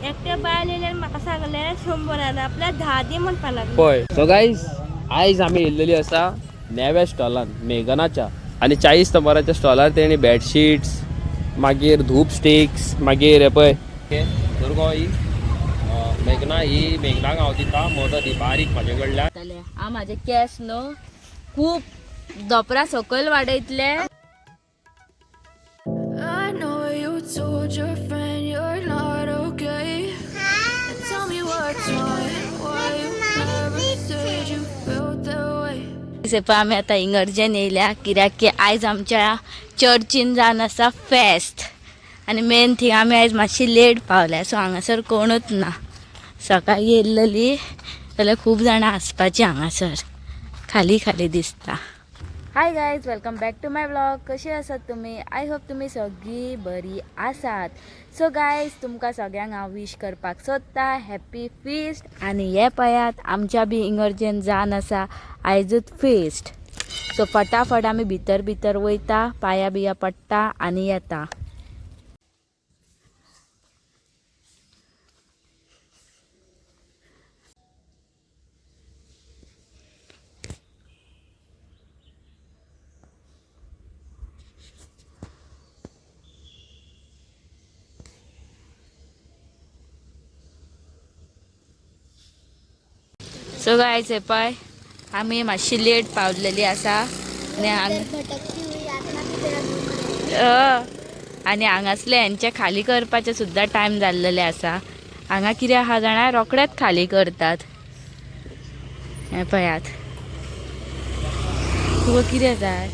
एकटे बायल येयले आनी म्हाका सांगलें 100 आपल्या 10 दी म्हणपाक लागले. पळय, सो गायज आयज आमी येयल्लेली आसा नव्या स्टॉलान मेघनाच्या आनी 40 नंबराच्या स्टॉलार तेणी बेडशीट्स, मागीर धूप स्टिक्स, मागीर हे पळय धर गो ही मेघना, ही मेघनाक हांव दिता मदत ही बारीक म्हाजे कडल्यान. हांव म्हाजे केस न्हू खूब दोपरा सकयल वाडयतले. I know you told your friend you're not okay. And tell me what's wrong, why you never said you felt that way. पळय आमी आतां इगर्जेन येयल्या कित्याक की आयज आमच्या चर्चीन जावन आसा फेस्त आनी मेन थिंग आमी आयज मातशी लेट पावल्या, सो हांगासर कोणूच ना. सकाळी येयल्लेली जाल्यार खूब जाणां आसपाची, हांगासर खाली खाली दिसता. Hi guys, welcome back to my vlog. कशी आसात तुमी? I hope तुमी सगळीं बरी आसात. सो गायज, तुमकां सगळ्यांक हांव विश करपाक सोदता हॅप्पी फिस्ट. आनी हे पळयात, आमच्या बी इगर्जेन जावन आसा आयजूच फिस्ट. सो फटाफट आमी भितर भितर वयता, पाया बिया पडटा आनी येता. सो गायज, हे पळय आमी मातशी लेट पावलेली आसा आनी भटकती हुई आत्मा की तरह घूम रहे हैं. आनी हांगासले हेंचे खाली करपाचे सुद्दां टायम जाल्लेले आसा. हांगा कितें आहा जाणा, रोखडेच खाली करतात. हें पळयात, तुका कितें जाय?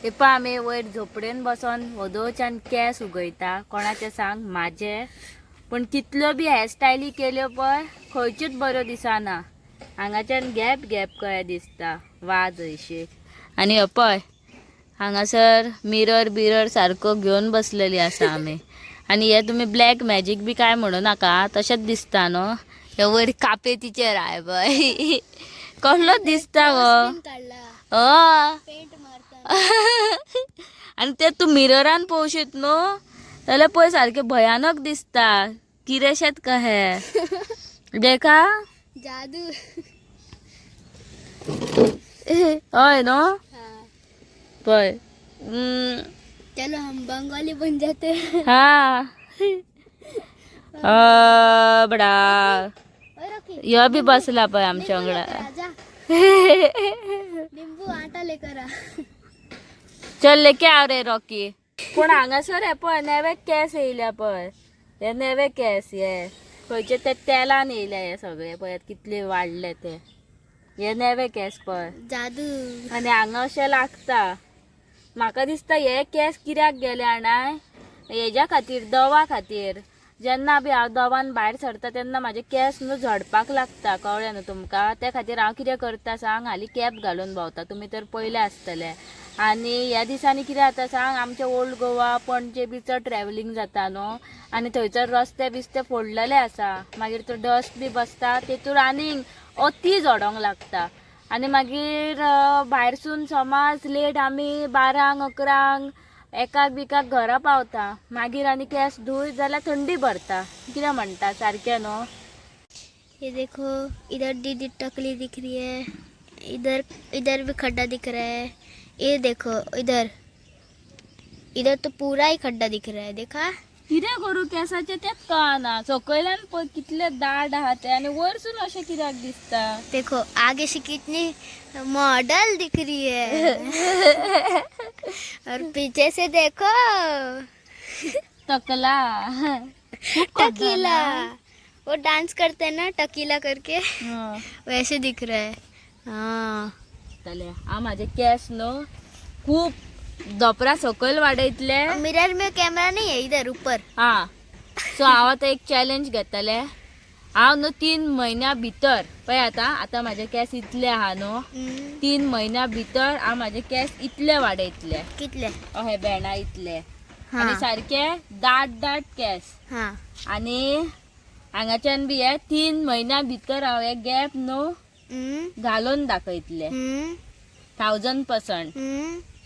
हे पळय आमी वयर झोपडेन बसोन वदोवच्यान केंस उगयता. कोणाचे सांग? म्हाजे. पूण कितल्यो बी हेअरस्टायली केल्यो पळय, खंयच्योच बऱ्यो दिसना. हांगाच्यान गॅप गॅप कशें दिसता, वाज हयशीक. आनी हे पळय हांगासर मिरर बिरर सारको घेवन बसलेली आसा आमी. आनी हे तुमी ब्लॅक मॅजीक बी काय म्हणू नाका, तशेंच दिसता न्हू. हे वयर कापे तिचेर I पळय कसलोच दिसता गो. काढला. हय. पेंट मारता. आनी ते तूं मिररान पळोवशीत न्हू जाल्यार पळय सारकें भयानक दिसता, कितेंशेंच कहें देखा. जादू. हय न्हू. हाँ. पळय. चलो हम बंगाली बन जाते हैं. हा बडा. ओए रॉकी, यो बी बसला पळय आमच्या नींबू वांगडा. लेकर आ जा. नींबू आटा लेकर आ. चल लेके आव रे रॉकी. पूण हांगासर हे पळय नवे केस येयल्या पळय, हे नवे केस हे खंयचे ते तेलान येयल्या हे सगळे. पळयात कितले वाडले ते, हे नवे केस पळय. जादू. आनी हांगा अशें लागता. म्हाका दिसता हे केस कित्याक गेले जाणाय, हेज्या खातीर, दवा खातीर. जेन्ना बी हांव दवान भायर सरता तेन्ना म्हाजे केस न्हू झडपाक लागता, कळ्ळें न्हू तुमकां? त्या खातीर हांव कितें करता सांग, हालीं कॅप घालून भोंवता, तुमी तर पयले आसतले. आनी ह्या दिसांनी कितें जाता सांग, आमचे ओल्ड गोवा पणजे बी चड ट्रॅवलिंग जाता न्हू, आनी थंयसर रस्ते बिस्ते फोडलेले आसा, मागीर तो डस्ट बी बसता तेतूर आनीक अती झडोंक लागता. आनी मागीर भायरसून समज लेट आमी 12 11 एकाक बिकाक घरा पावता, मागीर आनी केंस धुय जाल्यार थंडी भरता. कितें म्हणटा, सारकें न्हू? ये देखो, इधर दीदी टकली दिख रही है, इधर इधर भी खड्डा दिख रहा है. ये देखो, इधर इधर तो पूरा ही खड्डा दिख रहा है, देखा? कितें करूं केंसाचें तेंच कळना. सकयल्यान पळय कितले दाट आहा ते आनी वयरसून अशें कित्याक दिसता? देखो आगे से कितनी मॉडल दिख रही है और पीछे से देखो. टकला. टकीला. वो डांस करते हैं ना टकीला करके, वैसे दिख रहा है. हाँ. हांव म्हाजे केंस न्हू खूब दोपरा सकयल वाडयतले. मिरर में कैमरा नहीं है, इधर ऊपर. हा, सो हांव आतां एक चॅलेंज घेतलें. हांव न्हू 3 म्हयन्या भितर पळय, आतां आतां म्हाजे केंस इतले आहा न्हू, 3 म्हयन्या भितर हांव म्हाजे केंस इतले वाडयतले. कितले? अहे भेंडा इतले. हा. आनी सारके दाट दाट केंस. हाँ. आनी हांगाच्यान बी हे 3 म्हयन्या भितर हांव हे गॅप न्हू घालून दाखयतले. 1000%.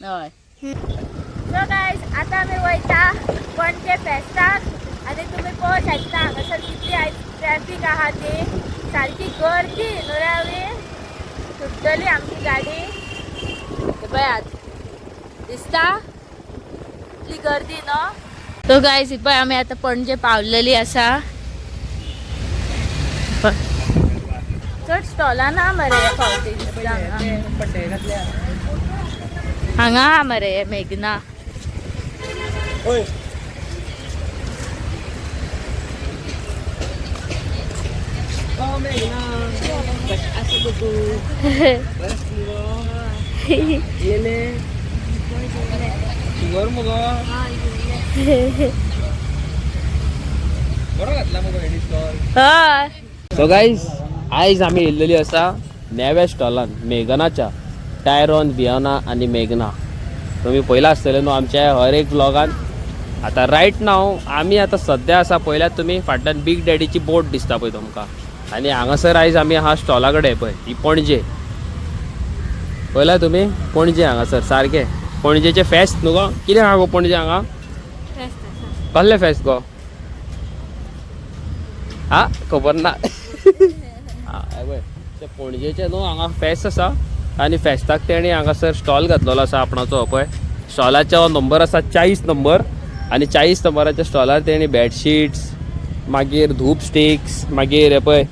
हय. सो गायज, आतां आमी वयता पणजे फेस्ताक. आनी तुमी पळोवंक शकता हांगासर कितली आयज ट्रॅफीक आहा ती सारकी गर्दी न्हू रे आमी सुट्टली आमची गाडी. हे पळयात दिसता कितली गर्दी न्हू. सो गायज पळय आमी आतां पणजे पावलेली आसा. चड स्टॉलां ना मरे ह्या फावटी दिसता हांगा. हांगा आहा मरे मेघना. शुगर मुगो बरो घातला मुगो हेणी स्टॉल. हय. सो गायज आयज आमी येयल्लेली आसा नेव्या स्टॉलान मेघनाच्या, टायरॉन, वियोना आनी मेघना. तुमी पयला आसतले न्हू आमच्या हर एक व्लॉगान. आतां रायट नाव आमी आतां सद्या आसा पळयल्यात तुमी फाटल्यान बीग डॅडीची बोट दिसता पळय तुमकां. आनी हांगासर आयज आमी आहा स्टॉला कडेन पळय ही पणजे पळयला तुमी पणजे हांगासर सारकें पणजेचें फेस्त न्हू गो. कितें आहा गो पणजे हांगा? फेस्त आसा. कसलें फेस्त गो? हा खबर ना. हा पळय ते पणजेचें न्हू हांगा फेस्त आसा आनी फेस्ताक तेणी हांगासर स्टॉल घातलेलो आसा आपणाचो. पळय स्टॉलाचो नंबर आसा 40 नंबर आनी 40 नंबराच्या स्टॉलार तेणी बेडशीट्स, मागीर धूप स्टिक्स, मागीर हे पळय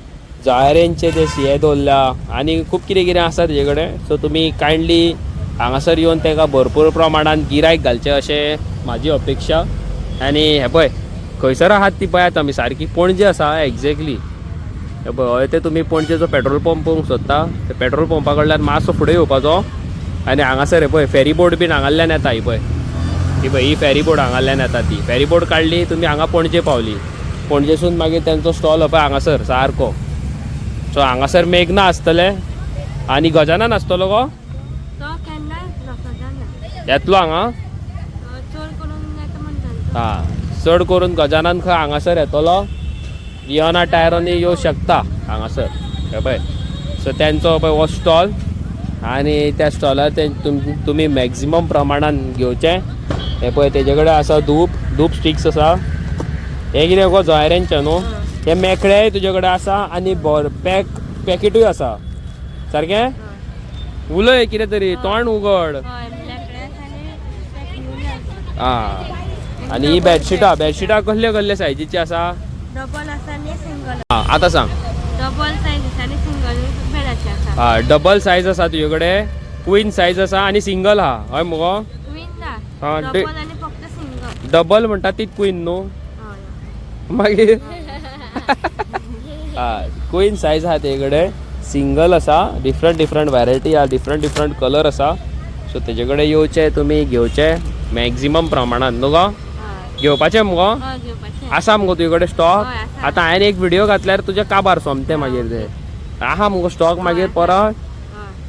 जळारेंचे ते हे दवरल्या आनी खूब कितें कितें आसा तेजे कडेन. सो तुमी कायंडली हांगासर येवन ताका भरपूर प्रमाणान गिरायक घालचें अशें म्हाजी अपेक्षा. आनी हे पळय खंयसर आहात ती पळयात आमी सारकी पणजे आसा एग्जॅक्टली. हे पळय हय ते तुमी पणजेचो पेट्रोल पंप पळोवंक सोदता ते पेट्रोल पंपा कडल्यान मातसो फुडें येवपाचो आनी हांगासर हे पळय फेरी बोट बीन हांगासरल्यान येता. ही पळय ही पळय ही फेरी बोट हांगासरल्यान येता. ती फेरी बोट काडली तुमी हांगा पणजे पावली. पणजेसून मागीर तेंचो स्टॉल हो पळय हांगासर सारको. सो हांगासर मेघना आसतलें आनी गजानन आसतलो गो. तो केन्ना येतलो सदांच. येतलो हांगा. चड करून येता म्हणटा. हा चड करून गजानन खंय हांगासर येतलो. वियोना टायरोनी येवं शकता हांगासर. हे पळय सो तेंचो पळय हो स्टॉल आनी त्या स्टॉलार ते तुमी मॅक्झिमम प्रमाणान घेवचें. हे पळय तेजे कडेन आसा धूप, धूप स्टिक्स आसा. हे कितें गो जळारांचें न्हू. हे मेकळेय तुजे कडेन आसा आनी पॅकेटूय आसा सारकें. उलय कितें तरी तोंड उगड. हय मेकळे आसा आनी पॅकिंगूय आसा. आं आनी ही बेडशिटां, बेडशिटां कसले कसले सायजीची आसा? डबल आसा आनी सिंगल. आं आतां सांग. डबल सायज आसा आनी सिंगल बेडाचे आसा. आं डबल सायज आसा तुजे कडेन, क्वीन सायज आसा आनी सिंगल आहा हय मुगो. क्वीन ना, हा, डबल आनी फक्त सिंगल. डबल म्हणटा ती क्वीन न्हू. हय. मागीर आं क्वीन सायज आहा तेजे कडेन, सिंगल आसा, डिफरंट डिफरंट व्हेरायटी आहा, डिफरंट डिफरंट कलर आसा. सो तेजे कडेन येवचें तुमी घेवचें मॅक्झिमम प्रमाणान न्हू गो. हय. घेवपाचें मुगो. हय घेवपाचें. आसा मुगो तुजे कडेन स्टॉक? हय, आसा. आतां हांवें एक व्हिडियो घातल्यार तुजें काबार सोमतें मागीर तें आहा मुगो स्टॉक मागीर परत. हय.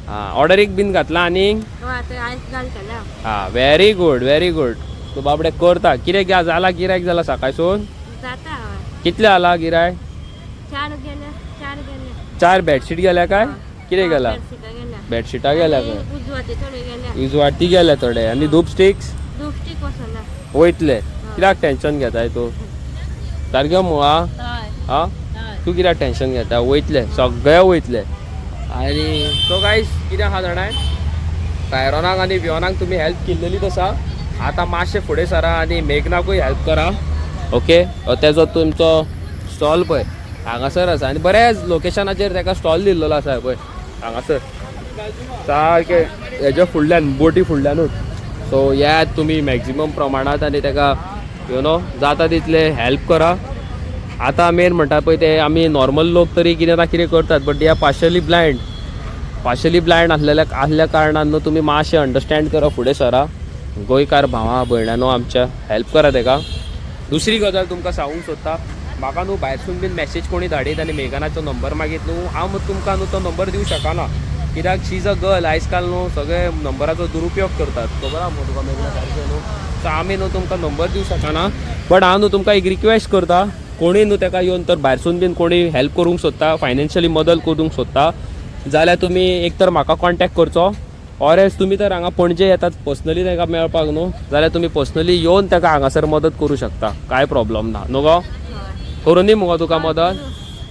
आं ऑर्डरीक बीन घातला आनी. हय आतां आयज घालतलें हांव. आं व्हेरी गुड व्हेरी गुड. तूं बाबडे करता कितें जाला गिरायक जाला सकाळसून? जाता. हय. कितले जाला गिरायक? चार गेले, चार गेले. 4 बेडशीट गेल्या काय कितें गेला? बेडशिटां गेल्या. बेडशिटां गेल्या खंय? उजवाती थोडे गेल्या. उजवाती गेल्या थोडे. आनी धूप स्टिक्स धूप स्टीक वचना. वयतले. कित्याक टेंशन घेताय तूं सारकें मुगो? हय. आं हय. तूं कित्याक टेंशन घेता? वयतले सगळे वयतले. आनी सो गायज कितें आहा जाणाय, टायरोनाक आनी वियोनाक तुमी हेल्प केल्लेलीच आसा. आतां मातशें फुडें सरा आनी मेघनाकूय हेल्प करा. ओके तेजो तुमचो स्टॉल पळय हांगासर आसा आनी बऱ्याच लोकेशनाचेर तेका स्टॉल दिल्लेलो आसा पळय हांगासर सारकें हेज्या फुडल्यान बोटी फुडल्यानूच. सो येयात तुमी मॅक्झिमम प्रमाणांत आनी तेका you know जाता तितले हेल्प करा. आतां मेन म्हणटा पळय ते आमी नॉर्मल लोक तरी कितें ना कितें करतात, but they are partially blind. Partially blind आसल्या कारणान न्हू तुमी मातशें अंडरस्टँड करा, फुडें सरा. गोंयकार भावा भयणांनो आमच्या हेल्प करा तेका. दुसरी गजाल तुमकां सांगूंक सोदता, म्हाका न्हू भायरसून बीन मॅसेज कोणी धाडीत आनी मेघनाचो नंबर मागीत न्हू हांव तुमकां न्हू तो नंबर दिवं शकना, कित्याक शी is a girl. आयज काल न्हू सगळे नंबराचो दुरुपयोग करतात, खबर आहा मुगो तुका मेघना सारकें न्हू. सो आमी न्हू तुमकां नंबर दिवं शकना, बट हांव न्हू तुमकां एक रिक्वेस्ट करता, कोणी न्हू तेका येवन तर भायरसून बीन कोणी हेल्प करूंक सोदता, फायनान्शियली मदत करूंक सोदता जाल्यार तुमी एक तर म्हाका कॉन्टेक्ट करचो ऑर एल्स तुमी तर हांगा पणजे येतात पर्सनली ताका मेळपाक न्हू जाल्यार तुमी पर्सनली येवन ताका हांगासर मदत करूं शकता, कांय प्रॉब्लम ना न्हू गो? करून दी मुगो तुका मदत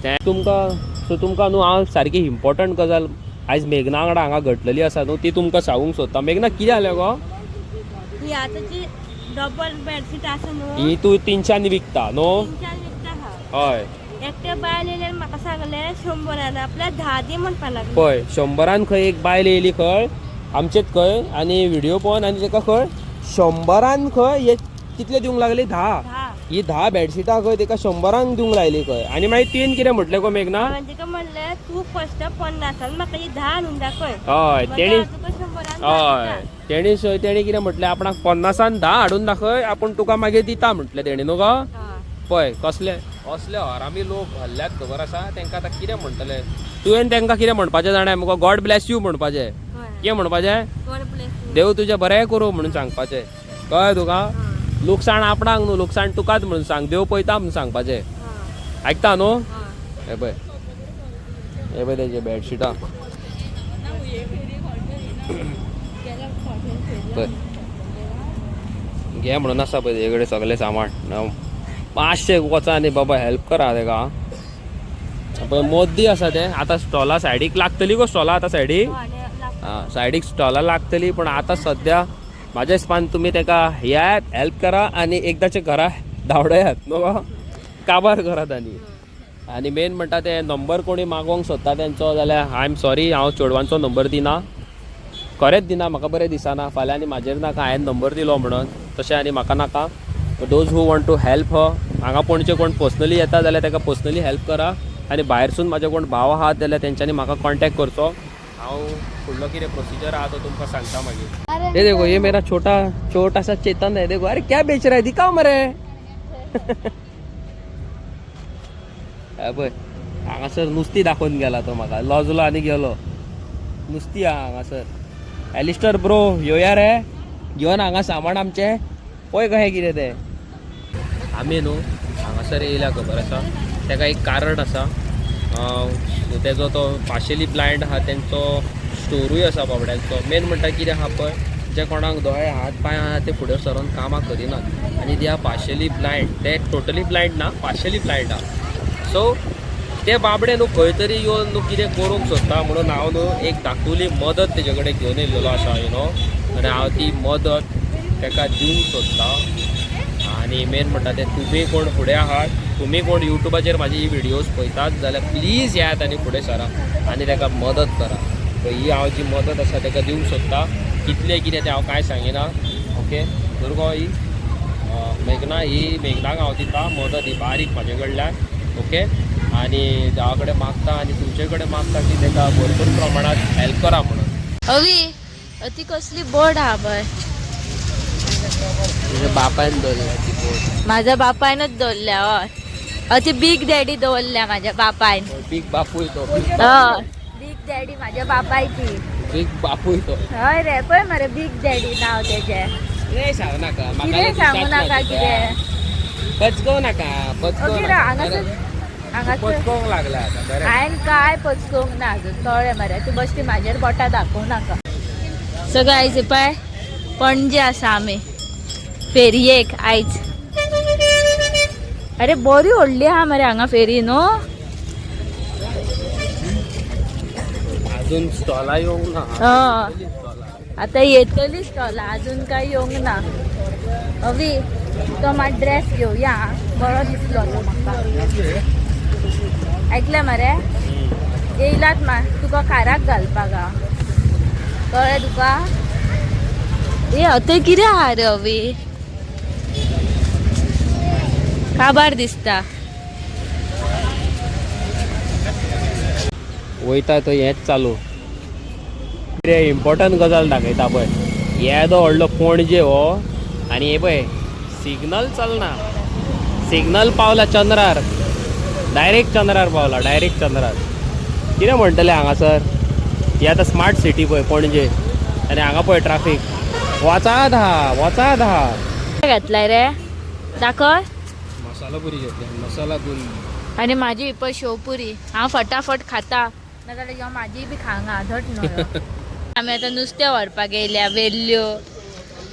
तें तुमकां. सो तुमकां न्हू हांव सारकी इम्पॉर्टंट गजाल आयज मेघना वांगडा हांगा घडलेली आसा न्हू ती तुमकां सांगूंक सोदता. मेघना, कितें जालें गो? ही आतांची डबल बेडशीट आसा न्हू, ही तूं 300 विकता न्हू? 300 विकता हांव. हय. एकटे बायल येयले, म्हाका सांगलें 100 आपल्या 10 दी म्हणपा लागले. पळय, 100 खंय एक बायल येयली खंय आमचेच खंय आनी व्हिडियो पळोवन आनी ताका खंय 100 खंय हे कितले दिवंक लागली? 10. 10. ही 10 बेडशिटां खंय ताका 100 दिवंक लायली खंय. आनी मागीर तीन कितें म्हटलें गो मेघना? हांवें ताका म्हणलें तूं फस्ट 50 म्हाका ही 10 हाडून दाखय. हय. मागीर तेणी हांव तुका 100 हय, तेणी तेणी कितें म्हटलें, आपणाक 50 10 हाडून दाखय, आपूण तुका मागीर दिता म्हटलें तेणी न्हू गो? पळय कसले असले हरामी लोक हल्ल्यात खबर आसा तांकां. आतां कितें म्हणटले तुवें तांकां? कितें म्हणपाचें जाणा मुगो? गॉड ब्लॅस you म्हणपाचें. कितें म्हणपाचें? गॉड ब्लेस. देव तुजें बरें करूं म्हणून सांगपाचें. कळ्ळें तुका? लुकसाण आपणाक न्हू, लुकसाण तुकाच म्हणून सांग, देव पळयता म्हणून सांगपाचें. आयकता न्हू? हे पळय, हे पळय तेजे बेडशिटां पळय, घे म्हणून आसा पळय तेजे कडेन सगळें सामान. मातशें वचा न्ही बाबा, हेल्प करा तेका. पळय मोद्दी आसा तें. आतां स्टॉला सायडीक लागतली गो, स्टॉला आतां सायडीक. आं, सायडीक स्टॉलां लागतली, पण आतां सद्या म्हाज्या हिसपान तुमी तेका येयात, हेल्प करा आनी एकदाचे घरा धांवडयात न्हू गो, काबार करात. आनी आनी मेन म्हणटा ते नंबर कोणी मागोवंक सोदता तेंचो जाल्यार I am sorry, हांव चेडवांचो नंबर दिना, खरेंच दिना. म्हाका बरें दिसना, फाल्यां आनी म्हाजेर नाका हांवें नंबर दिलो म्हणून तशें आनी म्हाका नाका. Those who want to help her, हांगा पणजे कोण पर्सनली येता जाल्यार ताका पर्सनली हेल्प करा आनी भायरसून म्हाजे कोण भाव आहात जाल्यार तेंच्यांनी म्हाका कॉन्टेक्ट करचो. हांव फुडलो कितें प्रोसिजर आहा तो तुमकां सांगता मागीर. ये देखो, ये मेरा छोटा छोटा सा चेतन है. देखो, अरे क्या बेच रहा है, दिखाओ मरे. पळय, हांगासर नुस्ती दाखोवन गेला तो म्हाका, लजलो आनी गेलो. नुस्ती आहा हांगासर. एलिस्टर ब्रो, येवया रे घेवन हांगा सामान आमचें. पळय कशें कितें तें. आमी न्हू हांगासर येयल्या खबर आसा तेका एक कारण आसा. तेजो तो पार्शली ब्लायंड आहा, तेंचो स्टोरूय आसा बाबड्यांचो. मेन म्हणटा कितें आहा पळय, जे कोणाक दोळे हात पांय आहा ते फुडें सरोन कामां करिनात आनी they are partially blind. ते टोटली ब्लायंड ना, पार्शली ब्लायंड आहा. सो ते बाबडे न्हू खंय तरी येवन न्हू कितें करूंक सोदता म्हणून हांव न्हू एक धाकटुली मदत तेजे कडेन घेवन येयलेलो आसा you know, आनी हांव ती मदत तेका दिवंक सोदतां. आनी मेन म्हणटा ते तुमी कोण फुडें आहात, तुमी कोण युट्यूबाचेर म्हाजी ही व्हिडियोज पळयतात जाल्यार प्लीज येयात आनी फुडें सरा आनी तेका मदत करा. ही हांव जी मदत आसा तेका दिवंक सोदता, कितलें कितें तें हांव कांय सांगिना. ओके दुर्गो, ही मेघना, ही मेघनाक हांव दिता मदत ही बारीक म्हाजे कडल्यान. ओके, आनी देवा कडेन मागता आनी तुमचे कडेन मागता की तेका भरपूर प्रमाणात हेल्प करा म्हणून. अवी, ती कसली बोर्ड आहा पळय. तुज्या बापायन दवरल्या ती बोट. माझ्या बापायनच दवरल्या. हय, ती बीग डॅडी दवरल्या माझ्या बापायन. बीग बापूय तो. हय, बीग डॅडी माझ्या बापायची. बीग बापूय तो. हय रे, पळय मरे, बीग डॅडी नाव तेजें. कितें सांगू नाका म्हाका. कितें सांगू नाका कितें? पचकोव नाका, पचकोव. ओके रे, हांगासर हांगासर. पचकोवंक लागला आतां बरें. हांवें काय पचकोवंक ना अजून, कळ्ळें मरे? तूं बश्टी म्हाजेर बोटां दाखोवं नाका. सगळें आयज पळय पणजे आसा आमी फेरयेक आयज. अरे, बरी व्हडली आहा मरे हांगा फेरी न्हू. अजून स्टॉला येवंक ना. हय, आतां येतली स्टॉलां, अजून काय येवंक ना. अवी, तो मात ड्रेस घेवया आं. बरो दिसलो तो म्हाका. आयकलें मरे? येयलात मा तुका खाराक घालपाक आं. कळ्ळें तुका? ए, आतां कितें आहा रे अवी? काबार दिसता. वयता थंय हेंच चालू. कितें इम्पॉर्टंट गजाल दाखयता पळय. येदो व्हडलो पणजे हो आनी हे पळय सिग्नल चलना. सिग्नल पावला चंद्रार, डायरेक्ट चंद्रार पावला, डायरेक्ट चंद्रार. कितें म्हणटले हांगासर? ही आतां स्मार्ट सिटी पळय पणजे आनी हांगा पळय ट्राफीक. वचात आहा, वचात आहा. कितें घेतलाय रे, दाखय. मसाला पुरी घेतली, मसाला पुरी. आनी म्हाजी पळय शेवपुरी. हांव फटाफट खाता, नाजाल्यार ह्यो म्हाजी बी खांगा धट न्हय. आमी आतां नुस्तें व्हरपाक येयल्या वेल्ल्यो.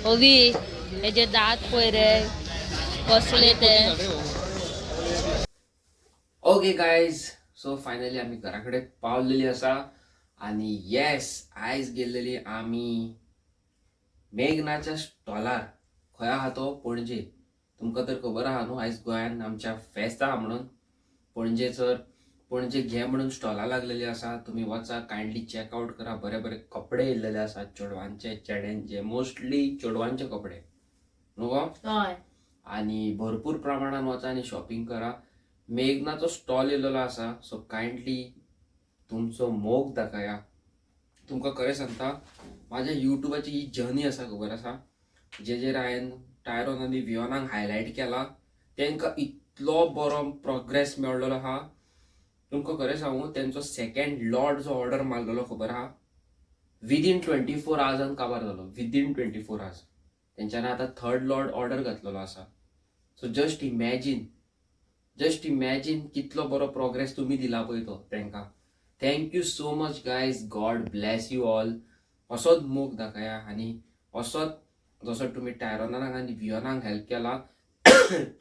ओवी हेजे दांत पळय रे कसले ते. ओके गायज, सो फायनली आमी घरा कडेन पावलेली आसा आनी येस, आयज गेल्लेली आमी मेघनाच्या स्टॉलार. खंय आहा तो? पणजे. तुमकां तर खबर आहा न्हू, आयज गोंयान आमच्या फेस्त आहा म्हणून पणजे सर पणजे घे म्हणून स्टॉलां लागलेली आसा. तुमी वचा, कायंडली चॅकआवट करा. बरे बरे कपडे येयल्लेले आसा, चेडवांचे, चेड्यांचे, मोस्टली चेडवांचे कपडे न्हू गो? हय. आणि भरपूर प्रमाणान वचा आनी शॉपिंग करा. मेघनाचो स्टॉल येयलेलो आसा, सो कायंडली तुमचो मोग दाखया. तुमकां खरें सांगता, म्हाज्या युट्यूबाची ही जर्नी आसा, खबर आसा, जेजेर हांवें टायरोन आनी वियोनाक हायलायट केला, तांकां इतलो बरो प्रोग्रेस मेळ्ळलो आहा. तुमकां खरें सांगू, तेंचो सेकंड लॉट जो ऑर्डर मारलेलो, खबर आहा, विदीन 24 आवर्सान काबार जालो. Within 24 hours. तेंच्यांनी आतां थर्ड लॉट ऑर्डर घातलेलो आसा. So just imagine, just imagine कितलो बरो प्रोग्रेस तुमी दिला पळय तो तांकां. Thank you so much guys, God bless you all. असोच मोग दाखया आनी असोच जसो तुमी टायरोनाक आनी वियोनाक हेल्प केला,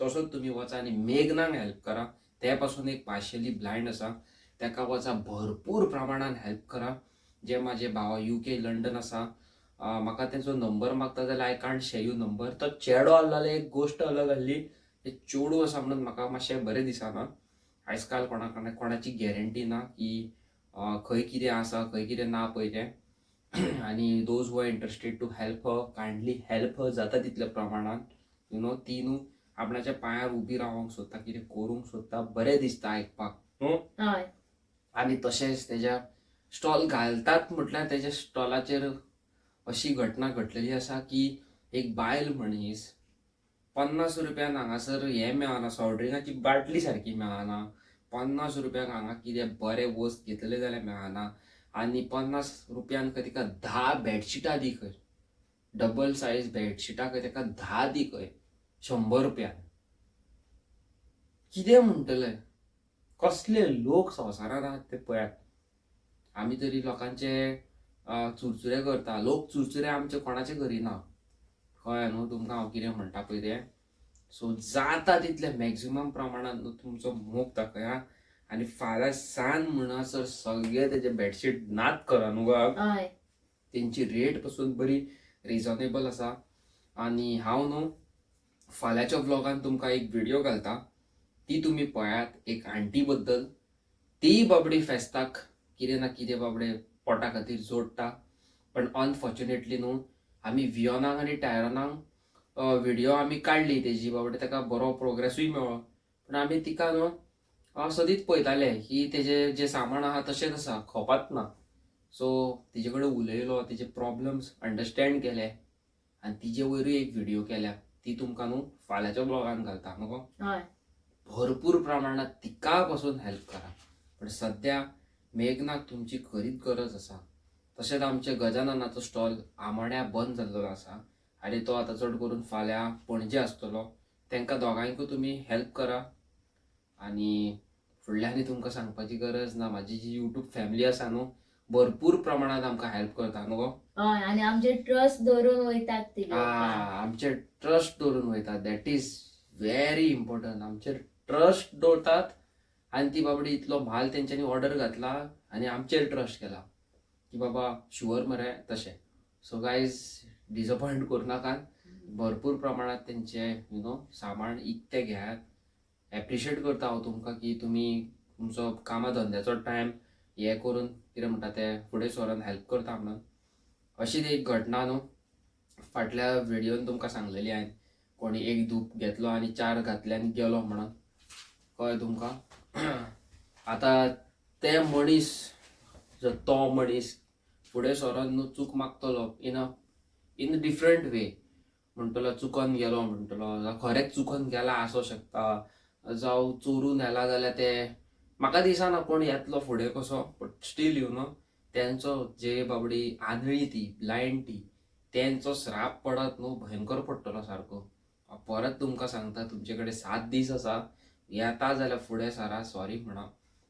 तसोच तुमी वचा आनी मेघनाक हेल्प करा. ते पासून एक पार्शियली ब्लायंड आसा, ताका वचा, भरपूर प्रमाणान हेल्प करा. जे म्हाजे भाव युके, लंडन आसा, म्हाका तेंचो नंबर मागता जाल्यार I can't share you number. तो चेडो आसलो जाल्यार एक गोश्ट अलग आसली. ते चेडूं आसा म्हणून म्हाका मातशें बरें दिसना. आयज काल कोणा कोणाची गॅरंटी ना की खंय कितें आसा, खंय कितें ना पळय तें. आनी those who are interested to help her, kindly help her जाता तितल्या प्रमाणान. You know, ती न्हू आपणाच्या पांयार उबी रावंक सोदता, कितें करूंक सोदता. बरें दिसता आयकपाक न्हू? हय. आनी तशेंच तेज्या स्टॉल घालतात म्हटल्यार तेज्या स्टॉलाचेर अशी घटना घडलेली आसा की एक बायल मनीस 50 रुपयान हांगासर हें मेळना, सॉफ्ट ड्रिंकाची बाटली सारकी मेळना. 50 रुपयांक हांगा कितें बरें वस्त घेतलें जाल्यार मेळना. आनी 50 रुपयान खंय तिका 10 बेडशिटां दी खंय, डबल सायज बेडशिटां खंय ताका 10 दी खंय 100 रुपयान. कितें म्हणटले? कसले लोक संवसारांत आहात ते पळयात. आमी तरी लोकांचे चुरचुरे करता, लोक चुरचुरे आमचे कोणाचे करिना. कळ्ळें न्हू तुमकां हांव कितें म्हणटा पळय तें? सो जाता तितले मॅक्झिमम प्रमाणान न्हू तुमचो मोग दाखया आनी फाल्यां सान म्हणसर सगळे तेजे बेडशीट नात करा न्हू गो? हय. तेंची रेट पासून बरी रिजनेबल आसा. आनी हांव न्हू फाल्यांच्या व्लॉगान तुमकां एक व्हिडिओ घालता, ती तुमी पळयात, एक आंटी बद्दल. ती बाबडी फेस्ताक कितें ना कितें बाबडे पोटा खातीर जोडटा. पण अनफॉर्च्युनेटली न्हू आमी वियोनाक आनी टायरोनाक व्हिडिओ आमी काडली तेजी, बाबडे ताका बरो प्रोग्रेसूय मेळ्ळो. पूण आमी तिका न्हू सदींच पळयताले की तेजें जें सामान आहा तशेंच आसा, खपात ना. सो तिजे कडेन उलयलो, तिजे प्रॉब्लम्स अंडरस्टँड केले आनी तिजे वयरूय एक व्हिडिओ केल्या. ती तुमकां न्हू फाल्यांच्या ब्लॉगान घालता न्हू गो? हय. भरपूर प्रमाणात तिका पासून हेल्प करा, पण सध्या मेघनाक तुमची खरीच गरज आसा. तशेंच आमचे गजाननाचो स्टॉल आमाड्या बंद जाल्लो आसा आनी तो आतां चड करून फाल्यां पणजे आसतलो. तांकां दोगांयकूय तुमी हेल्प करा. आनी फुडल्यानूय तुमकां सांगपाची गरज ना, म्हाजी जी युट्यूब फॅमिली आसा न्हू, भरपूर प्रमाणात आमकां हेल्प करता न्हू गो? हय, आनी आमचे ट्रस्ट दवरून वयतात ती आ, आमचे ट्रस्ट दवरून वयतात, that is very important. आमचेर ट्रस्ट दवरतात आनी ती बाबडी इतलो म्हाल तेंच्यांनी ऑर्डर घातला आनी आमचेर ट्रस्ट केला की बाबा शुअर मरे तशें. सो गायज, डिसअपॉयंट करूं नाकात. भरपूर प्रमाणात तेंचे you know सामान इकतें घेयात. एप्रिशिएट करता हांव तुमकां की तुमी तुमचो कामा धंद्याचो टायम हे करून, कितें म्हणटा ते, फुडें सरोन हेल्प करता म्हणून. अशीच एक घटना न्हू फाटल्या व्हिडियोन तुमकां सांगलेली हांवें, कोणी एक धूप घेतलो आनी चार घातले आनी गेलो म्हणून. कळ्ळें तुमकां? आतां ते मनीस जो, तो मनीस फुडें सरोन न्हू चूक मागतलो in a different way. म्हणटलो चुकोन गेलो म्हणटलो, जावं खरेंच चुकोन गेला आसूं शकता, जावं चोरून व्हेला जाल्यार ते म्हाका दिसना कोण येतलो फुडें कसो. बट स्टील you know तेंचो जे बाबडी आंधळी ती, ब्लायंड ती, तेंचो श्राप पडत न्हू, भयंकर पडटलो सारको. हांव परत तुमकां सांगता, तुमचे कडेन 7 दीस आसा. येता जाल्यार फुडें सरा, सॉरी म्हणा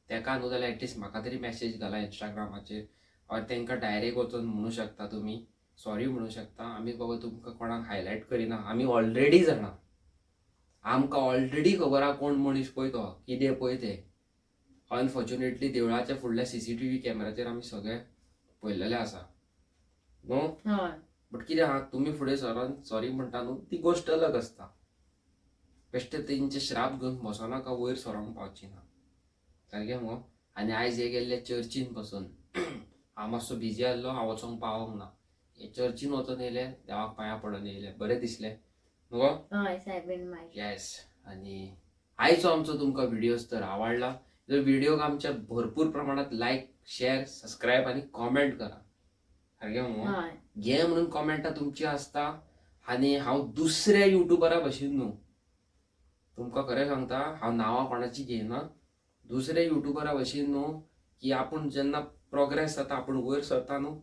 तेका, न्हू जाल्यार एटलिस्ट म्हाका तरी मॅसेज घाला इंस्टाग्रामाचेर. ऑर तांकां डायरेक्ट वचून म्हणू शकता तुमी, सॉरी म्हणू शकता. आमी बाबा तुमकां कोणाक हायलायट करिना. आमी ऑलरेडी जाणा, आमकां ऑलरेडी खबर आहा कोण मनीस पळय तो कितें पळय तें. अनफॉर्च्युनेटली देवळाच्या फुडल्या सीसीटीव्ही कॅमेराचेर आमी सगळे पळयलेले आसा न्हू. हय. बट कितें आहा, तुमी फुडें सरोन सॉरी म्हणटा न्हू, ती गोश्ट अलग आसता. बेश्टे तेंचे श्राप घेवन बसोनाका, वयर सरोंक पावची ना सारकें मुगो. आनी आयज हे गेल्ले चर्चीन पसून हांव मातसो बिजी आहलो, हांव वचोंक पावोंक ना. हे चर्चीन वचोन येयले, देवाक पांयां पडोन येयले, बरें दिसलें मुगो. हय सायबीण माय. येस. आनी आयचो आमचो तुमकां व्हिडियोज तर आवडला जर व्हिडियोक आमच्या भरपूर प्रमाणात लायक, शेअर, सबस्क्रायब आनी कॉमेंट करा सारकें मुगो. हय. घे म्हणून कॉमेंटां तुमची आसता. आनी हांव दुसऱ्या युट्युबरा भशेन न्हू, तुमकां खरें सांगता, हांव नांवां कोणाची घेयना. दुसऱ्या युट्युबरा भशेन न्हू की आपूण जेन्ना प्रोग्रेस जाता, आपूण वयर सरता न्हू,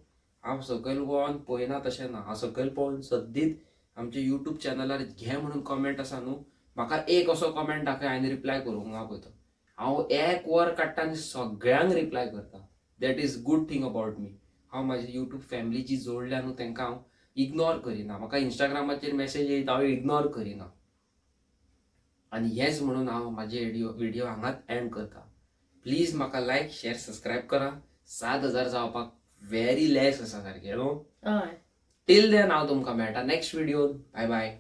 हांव सकयल पळोवन पळयना तशें ना. हांव सकयल पळोवन सद्दीत आमच्या युट्यूब चॅनलार घे म्हणून कॉमेंट आसा न्हू, म्हाका एक असो कॉमेंट दाखय, हांवें रिप्लाय करूंक ना पळय तो. हांव एक वर काडटा आनी सगळ्यांक रिप्लाय करता. That is good thing about me. हांव म्हाजी युट्यूब फॅमिली जी जोडल्या न्हू तांकां हांव इग्नोर करिना. म्हाका इंस्टाग्रामाचेर मॅसेज येयता, हांव इग्नोर करिना. आनी हेच म्हणून हांव म्हाजे व्हिडिओ हांगाच एंड करता. प्लीज म्हाका लायक, शेअर, सबस्क्रायब करा. 7,000 जावपाक व्हेरी लेस आसा सारकें न्हू. हय. टील then हांव तुमकां मेळटा नेक्स्ट व्हिडिओ. बाय बाय.